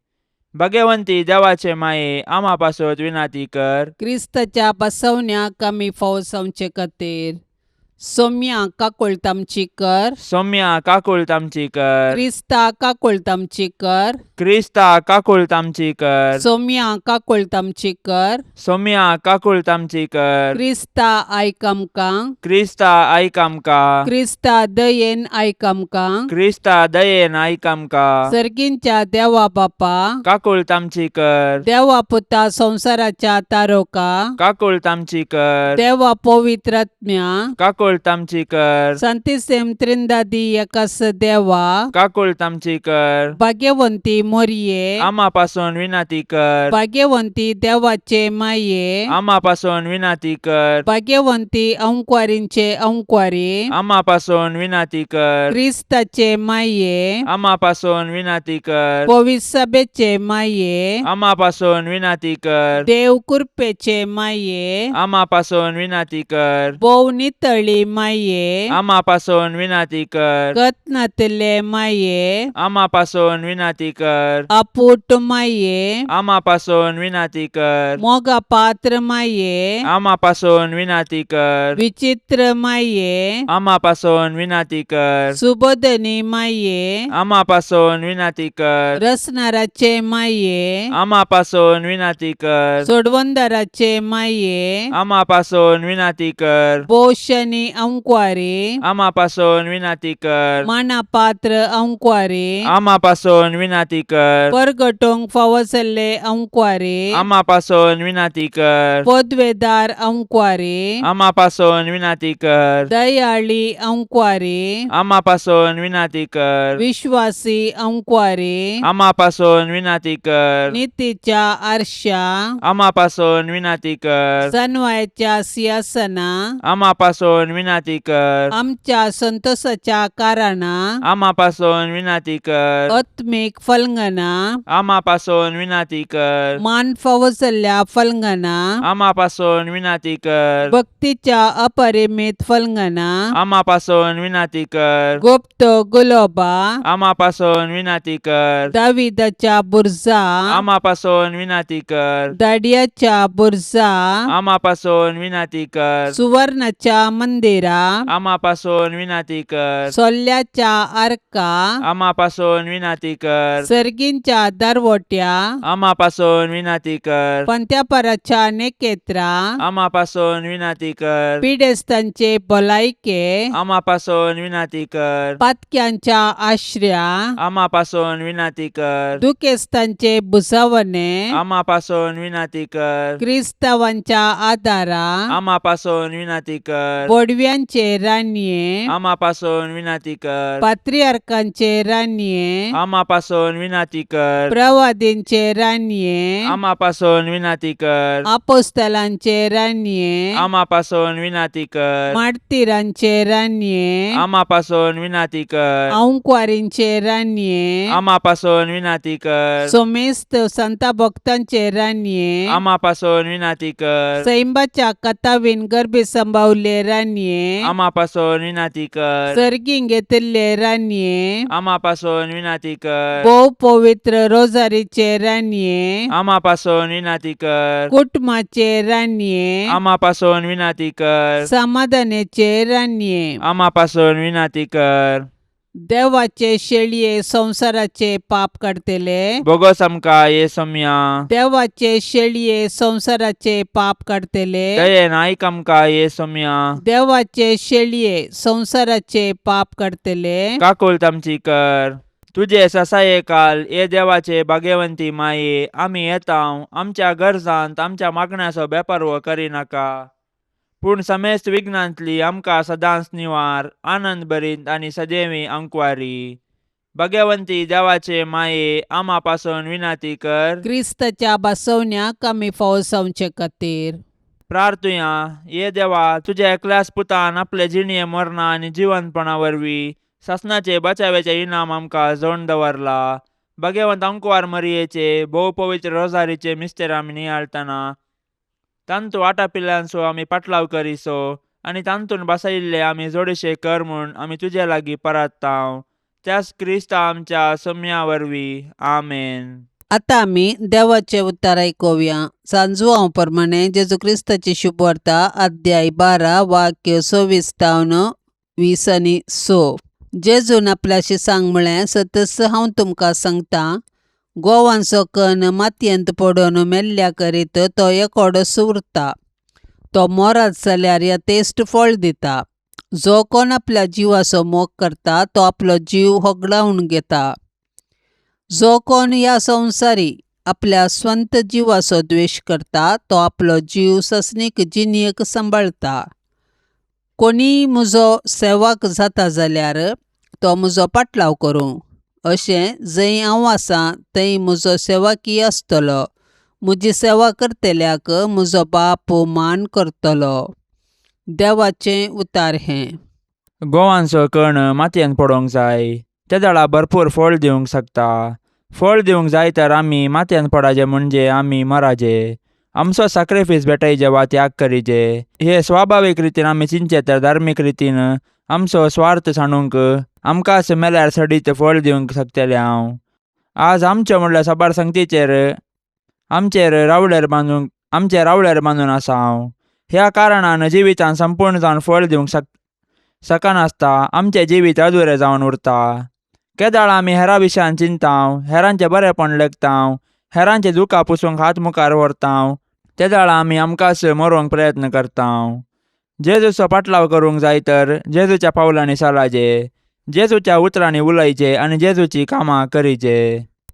भगवंती देवाचे माये, आमा पासत विनाती कर. क्रिस्ताच्या बसवण्याक आमी फावो जावचे खातीर सोम्या काकुळट आमची कर. सौम्या काकुळट आमची कर. क्रिस्ता काकुळट आमची कर. क्रिस्ता काकुळट आमची कर. सोम्या काकुळट आमची कर. सौम्या काकुळट आमची कर. क्रिस्ता आयक आमकां. क्रिस्ता आयक आमकां. क्रिस्ता दयेन आयक आमकां. क्रिस्ता दयेन आयक आमकां. सर्गींच्या देवा बापा, काकुळट आमची कर. देवा पुता संवसाराच्या तारोका, काकुळट आमची कर. देवा पवित्रात्म्या, काकुळट काकुळट आमची कर. सांतिसेम त्रिंदादी एकास देवा, काकुळट आमची कर. भाग्यवंती मोरये, आमा पासून विनंती कर. भाग्यवंती देवाचे माये, आमा पासून विनंती कर. भाग्यवंती अंकवारींचे अंकवारी, आमा पासून विनंती कर. क्रिस्ताचे माये, आमा पासून विनंती कर. पविसभेचे माये, आमा पासून विनंती कर. देव कृपेचे माये, आमा पासून विनंती कर. भोव नितळी माये, आमा पासून विनंती कर. गतनातले माये, आमा पासून विनंती कर. अपूट माये, आमा पासून विनंती कर. मोगा पात्र माये, आमा पासून विनंती कर. विचित्र माये, आमा पासून विनंती कर. सुबोधनी माये, आमा पासून विनंती कर. रसनाराचे माये, आमा पासून विनंती कर. सोडवंदाराचे माये, आमा पासून विनंती कर. पोषणी अंकवारी, आमा पासून विनंती कर. मानापात्र अंकवारी, आमा पासून विनंती कर. परगटोंक फावो जाल्ले अंकवारी, आमा पासून विनंती कर. पदवेदार अंकवारी, आमा पासून विनंती कर. दयाळी अंकवारी, आमा पासून विनंती कर. विश्वासी अंकवारी, आमा पासून विनंती कर. नितीच्या आरशा, आमा पासून विनंती कर. सनवायच्या सिंहासना, आमा पासून विनंती कर. आमच्या संतोषाच्या कारणा, आमा पासून विनंती कर. आत्मीक फलंगना, आमा पासून विनंती कर. मान फावो जाल्ल्या फलंगना, आमा पासून विनंती कर. भक्तीच्या अपरिमित फलंगना, आमा पासून विनंती कर. गुप्त गुलोबा, आमा पासून विनंती कर. दाविदाच्या बुरजा, आमा पासून विनंती कर. दाडियाच्या बुरजा, आमा पासून विनंती कर. सुवर्णाच्या मंदिरा, आमा पासून विनंती कर. सोल्ल्याच्या आर्का, आमा पासून विनंती कर. सर्गींच्या दारवट्या, आमा पासून विनंती कर. पंत्यापराच्या नेकेत्रा, आमा पासून विनंती कर. पिडेस्तांचे भलायके, आमा पासून विनंती कर. पातक्यांच्या आश्र्या, आमा पासून विनंती कर. दुखेस्तांचे भुजावणे, आमा पासून विनंती कर. क्रिस्तावांच्या आदारा, आमा पासून विनंती कर. बोडव्यांचे रानये, आमा पासून विनंती कर. पात्रियार्कांचे रानये, आमा पासून विनंती कर. प्रवादींचे रानये, आमा पासून विनंती कर. आपोस्तलांचे रानये, आमा पासून विनंती कर. मार्तीरांचे रानये, आमा पासून विनंती कर. अंकवारींचे रानये, आमा पासून विनंती कर. सोमेस्त संता भक्तांचे रानये, आमा पासून विनंती कर. सैंबाच्या कथावीन गर्भी संभावले रानये, आमा पासून विनंती कर. सर्गीं घेतिल्ले रानये, आमा पासून विनंती कर. भोव पवित्र रोजारीचे रानये, आमा पासून विनंती कर. कुटुंबाचे रानये, आमा पासून विनंती कर. समाधानाचे रानये, आमा पासून विनंती कर. देवाचे शेळये संवसाराचे पाप काडतले, बोगस आमकां ये सोम्या. देवाचे शेळये संवसाराचे पाप काडतले, दयेन आयक आमकां ये सोम्या. देवाचे शेळये संवसाराचे पाप काडतले, काकुळट आमची कर. तुजे ससाये काल ये देवाचे भाग्यवंती माये, आमी येता आमच्या गरजांत आमच्या मागण्याचो बेपारवो करिनाका, पूण समेस्त विघ्नांतली आमकां सदांच निवार, आनंद भरीत आनी सदैवी अंकवारी. भाग्यवंती देवाचे माये, आमा पासून विनंती कर. क्रिस्ताच्या बसवण्याक आमी फावो जावचे खातीर. प्रार्थुया. ये देवा, तुज्या एकल्याच पुतान आपले जिणये मरणा आनी जिवंतपणा वरवीं सासणाचे बचाव्याचे इनाम आमकां जोडून दवरला. भाग्यवंत अंकवार मरियेचे भोव पवित्र रोजारीचे मिस्तेर आमी नियाळटना तांतू आटापिल्ल्यांचो आमी पाटलाव करिसो आनी तांतून बसयिल्ले आमी जोडशे कर म्हूण आमी तुजे लागीं परत्तांव, त्याच क्रिस्ता आमच्या सम्या वरवीं. आमेन. आतां आमी देवाचें उतार आयकुया. सांजुआंव प्रमाणे जेजू क्रिस्ताची शुभवार्ता, अध्याय 12, वाक्य 26 तावन 20 आनी 6. जेजून आपल्याशी सांग म्हळें, सतस हांव तुमकां सांगता, गोवांचो कण मातयेंत पडून मेल्ल्या करीत तो एकोडोच उरता. तो मोरात जाल्यार यथेश्ट फळ दिता. जो कोण आपल्या जिवाचो मोग करता तो आपलो जीव होगडावन घेता. जो कोण ह्या संवसारी आपल्या स्वंत जिवाचो द्वेश करता तो आपलो जीव ससनीक जिणेक सांबाळता. कोणीय म्हजो सेवक जाता जाल्यार तो म्हजो पाटलाव करूं. अशें जंय हांव आसा थंय म्हजो सेवकी आसतलो. म्हजी सेवा करतल्याक म्हजो बाप मान करतलो. देवाचें उतार हें. गोवांचो कण मातयेन पडोंक जाय तेदळा भरपूर फळ दिवंक शकता. फळ दिवंक जाय तर आमी मातयेन पडाजे म्हणजे आमी मराजे, आमचो साक्रिफीस भेटयजे वा त्याग करीजे. हे स्वाभावीक रितीन आमी चिंतचे तर धार्मीक रितीन आमचो स्वार्थ सांडूंक आमकांच मेल्यार सडीत फळ दिवंक शकतले हांव. आज आमच्यो म्हणल्यार साबार संगतीचेर आमचेर रावळेर बांदूंक आमचे रावळेर बांदून आसा हांव. ह्या कारणान जिवितान संपूर्ण जावन फळ दिवंक शकनासता आमचें जिवीत अधुरें जावन उरता. केदाळ आमी हेरां विशयान चिंताव, हेरांचें बरेंपण लेखताव, हेरांचें दुकां पुसूंक हात मुखार व्हरताव, तेदाळा आमी आमकांच मरोवंक प्रयत्न करताव. जेजूचो पाटलाव करूंक जाय तर जेजूच्या पावलांनी चलाजे, जेजूच्या उतरांनी उलयचे आनी जेजूची कामां करीचे.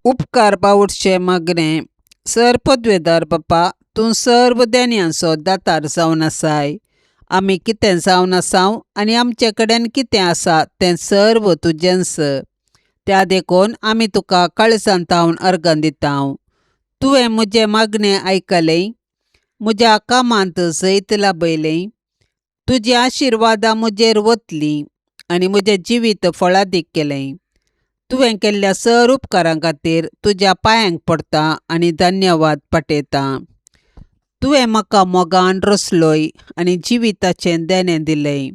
उपकार बावटचें मागणें. सर पदवेदार बापा, तूं सर्व देण्यांचो दातार जावन आसाय. आमी कितें जावन आसाव आनी आमचे कडेन कितें आसा तें सर्व तुजेंच. त्या देखून आमी तुका काळजांत थावन अर्गां दिताव. तुवें म्हजें मागणें आयकलें, म्हज्या कामांत जैत लाबयलें. तुजी आशिर्वादां म्हजेर वतलीं आनी म्हजें जिवीत फळादीक केलें. तुवें केल्ल्या सर उपकारां खातीर तुज्या पांयांक पडटा आनी धन्यवाद पाठयता. तुवें म्हाका मोगान रचलोय आनी जिविताचें देणें दिलें.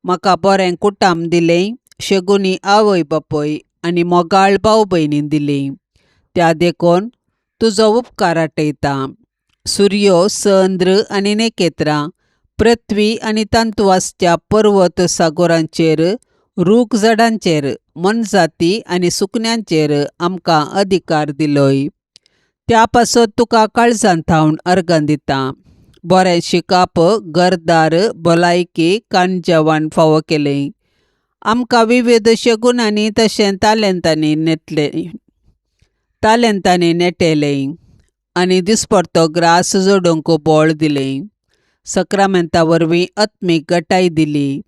म्हाका बरें कुटाम दिलें, शेगुनी आवय बापूय आनी मोगाळ भाव भयणी दिली. त्या देखून तुजो उपकार आठयता. सुर्यो, चंद्र आनी नखेत्रां, पृथ्वी आनी तांतू आसच्या पर्वत सागोरांचेर, रूख झाडांचेर, मोनजाती आनी सुकण्यांचेर आमकां अधिकार दिलोय. त्या पासत तुका काळजांत थावन अर्गां दिता. बरें शिकप, घरदार, भलायकी, खाण जेवण फावो केलें. आमकां विविध शेगुणांनी तशें तालेंतांनी नेटलें, तालेंतांनी नेटेलें आनी दिसपडतो ग्रास जोडूंक बळ दिलें. सक्रामेंता वरवीं आत्मीक गटाय दिली.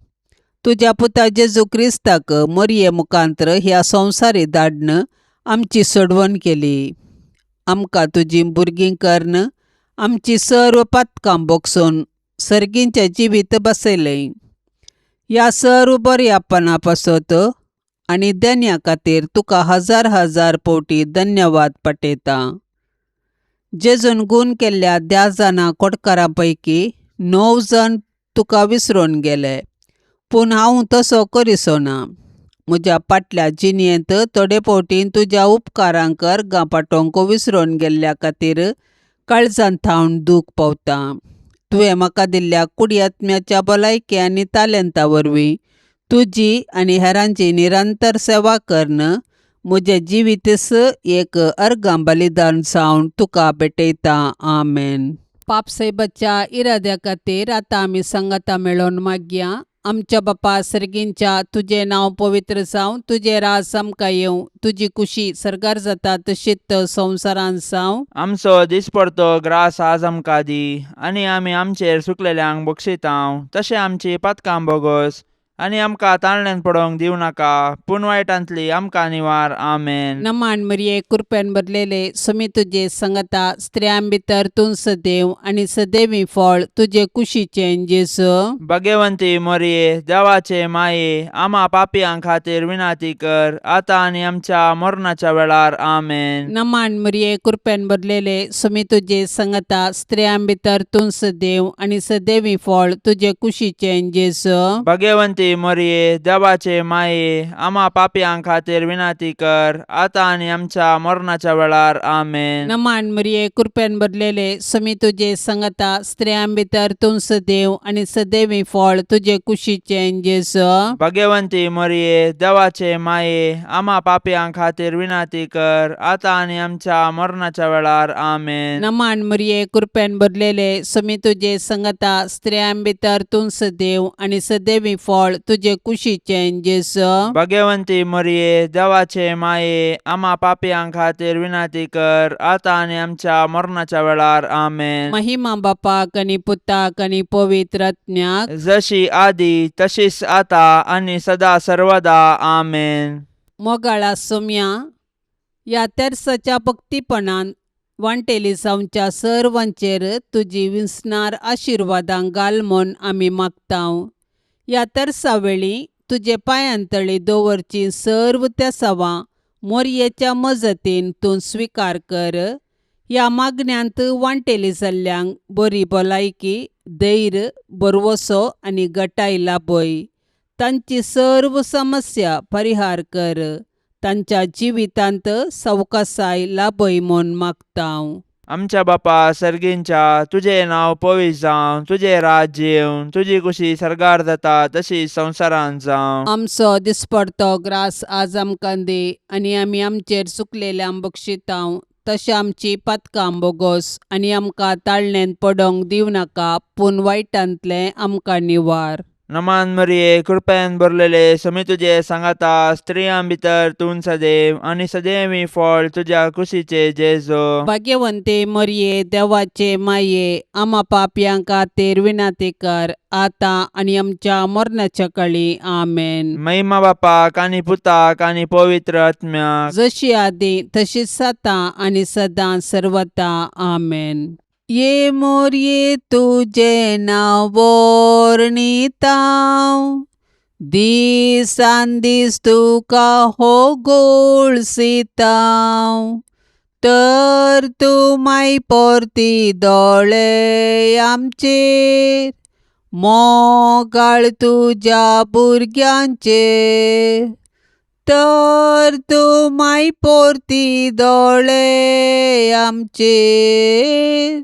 तुज्या पुता जेजू क्रिस्ताक मोरये मुखांत्र ह्या संवसारी धाडून आमची सोडवण केली. आमकां तुजीं भुरगीं करून आमची सर्व पातकां भोगसून सर्गींचें जिवीत बसयलें. ह्या सर्व बऱ्यापणा पासत आनी देण्या खातीर तुका हजार हजार पवटी धन्यवाद पाठयता. जेजून गूण केल्ल्या 10 जाणां कोटकारां पैकी 9 जाण तुका विसरून गेले, पूण हांव तसो करिसो ना. म्हज्या पाटल्या जिणेंत थोडे फावटी तुज्या उपकारांक अर्गां पाठोवंक विसरून गेल्ल्या खातीर काळजांत थावन दूख पावता. तुवें म्हाका दिल्ल्या कुडी आत्म्याच्या भलायकी आनी तालेंता वरवीं तुजी आनी हेरांची निरंतर सेवा करून म्हजें जिवीतच एक अर्गां बलिदान जावन तुका भेटयता. आमेन. पापसायबाच्या इराद्या खातीर आतां आमी सांगाता मेळोवन मागया. आमच्या बापा सर्गींच्या, तुजें नांव पवित्र जावं, तुजें राज आमकां येवं, तुजी कुशी सर्गार जाता तशीच संवसारांत जावं. आमचो दिसपडतो ग्रास आज आमकां दी आनी आमी आमचेर सुकलेल्यांक बक्षितांव तशें आमची पातकां बोगोस आनी आमकां ताळण्यान पडोवंक दिवं नाका, पूण वायटांतली आमकां निवार. आमेन. नमान मरिये, कृपेन भरलेले, समी तुजे संगता, स्त्रियां भितर तूं सदैव आनी सदैवी फळ तुजे कुशीचें जेजू. भगवंती मोरये, देवाचे माये, आमा पापयां खातीर विनाती कर आतां आनी आमच्या मरणाच्या वेळार. आमेन. नमान मरिये, कृपेन भरलेले, समी तुजे संगता, स्त्रियां भितर तूं सदैव आनी सदैवी फळ तुजे कुशीचें जेजू. भगवंती मोरये, देवाचे माये, आमा पापयां खातीर विनाती कर आतां आनी आमच्या मरणाच्या वेळार. आमेन. नमान मरिये, कृपेन भरलेले, समी तुजे संगता, स्त्रियां भितर तूं सदैव आनी सदैवी फळ तुजे कुशीचें जेजू. भगवंती मोरये, देवाचे माये, आमा पापयां खातीर विनाती कर आतां आनी आमच्या मरणाच्या वेळार. आमेन. नमान मरिये, कृपेन भरलेले, समी तुजे संगता, स्त्रियां भितर तूं सदैव आनी सदैवी फळ तुजे कुशीचें जेजू. भाग्यवंती मरिये, देवाचे माये, आमा पापयां खातीर विनंती कर, आतां आनी आमच्या मरणाच्या वेळार. आमेन. महिमा बापाक आनी पुताक आनी पवित्र आत्म्याक. जशी आदी तशीच आता आनी सदा सर्वदा. आमेन. मोगाळा सोम्या, ह्या तेर्साच्या भक्तीपणान वांटेली जावच्या सर्वांचेर तुजी विसणार आशिर्वादां घाल म्हूण आमी मागतांव. ह्या तेर्सा वेळी तुजे पांयांतळी दवरची सर्व तेसावां मोरयेच्या मजतीन तूं स्विकार कर. ह्या मागण्यांत वांटेली जाल्ल्यांक बरी भलायकी, धैर्य, भरवसो आनी गटाय लाभय. तांची सर्व समस्या परिहार कर. तांच्या जिवितांत सवकासाय लाभय म्हूण मागतांव. आमच्या बापा सर्गींच्या, तुजें नांव पवित्र जावं, तुजें राज्य येवं, तुजी कुशी सर्गार जाता तशी संवसारांत जावं. आमचो दिसपडतो ग्रास आज आमकां दी आनी आमी आमचेर चुकलेल्यांक बक्षितांव तशें आमची पातकां बोगोस आनी आमकां ताळणेंत पडोंक दिवं नाका, पूण वायटांतलें आमकां निवार. नमान मरिये, कृपेन भरलेले, समी तुजे सांगाता, स्त्रियां भितर तूं सदैव आनी सदैवी फळ तुज्या कुशीचे जेजो. भाग्यवंते मरिये, देवाचे माये, आमा पापयां खातीर विनंती कर, आतां आनी आमच्या मरणाच्या कळी. आमेन. महिमा बापाक आनी पुताक आनी पवित्र आत्म्याक. जशी आदी तशीच आतां आनी सदां सर्वता. आमेन. ये मोरये, तुजें नांव वर्णितांव, दिसान दीस तुका हो गोळसितांव, तर तूं माय परती दोळे आमचेर, मोगाळ तुज्या भुरग्यांचेर. तर तूं माय परती दोळे आमचेर,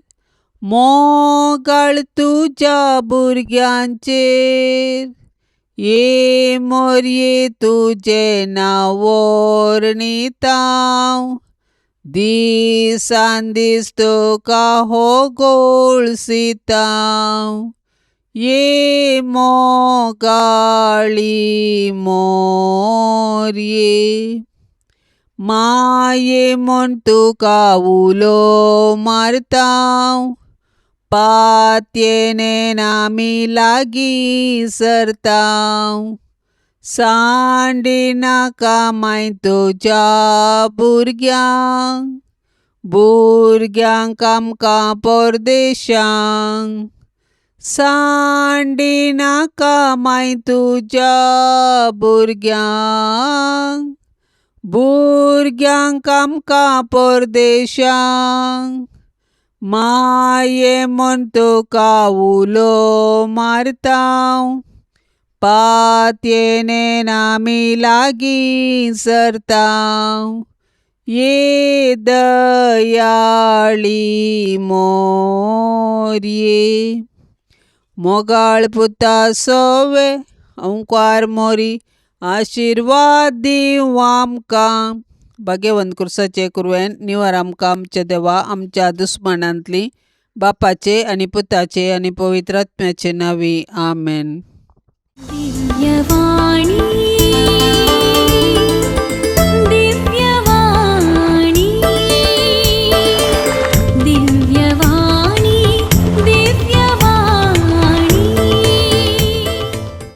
मोगाळ तुज्या भुरग्यांचेर. ये मोरये, तुजें नांव वर्णितांव, दिसान दीस तुका हो गोळसितांव. ये मोगाळी मोरये, माये म्हूण तुका उलो मारतांव, पातयेन आमी लागीं सरतांव. सांडिनाका माय तुज्या भुरग्यांक, भुरग्यांक आमकां परदेशांक. सांडिनाका माय तुज्या भुरग्यांक, भुरग्यांक आमकां परदेशांक. माये म्हूण तुका उलो मारतांव, पातयेन आमी लागीं सरतांव. ये दयाळी मोरये, मोगाळ पुता सोवे ओंकार मोरी, आशिर्वाद दिवं आमकां. भाग्यवंत कुर्साचे कुरवेन निवार आमकां आमच्या देवा आमच्या दुस्मानांतली, बापाचे आनी पुताचे आनी पवित्र आत्म्याचे नांवी. आमेन. दिव्यवाणी.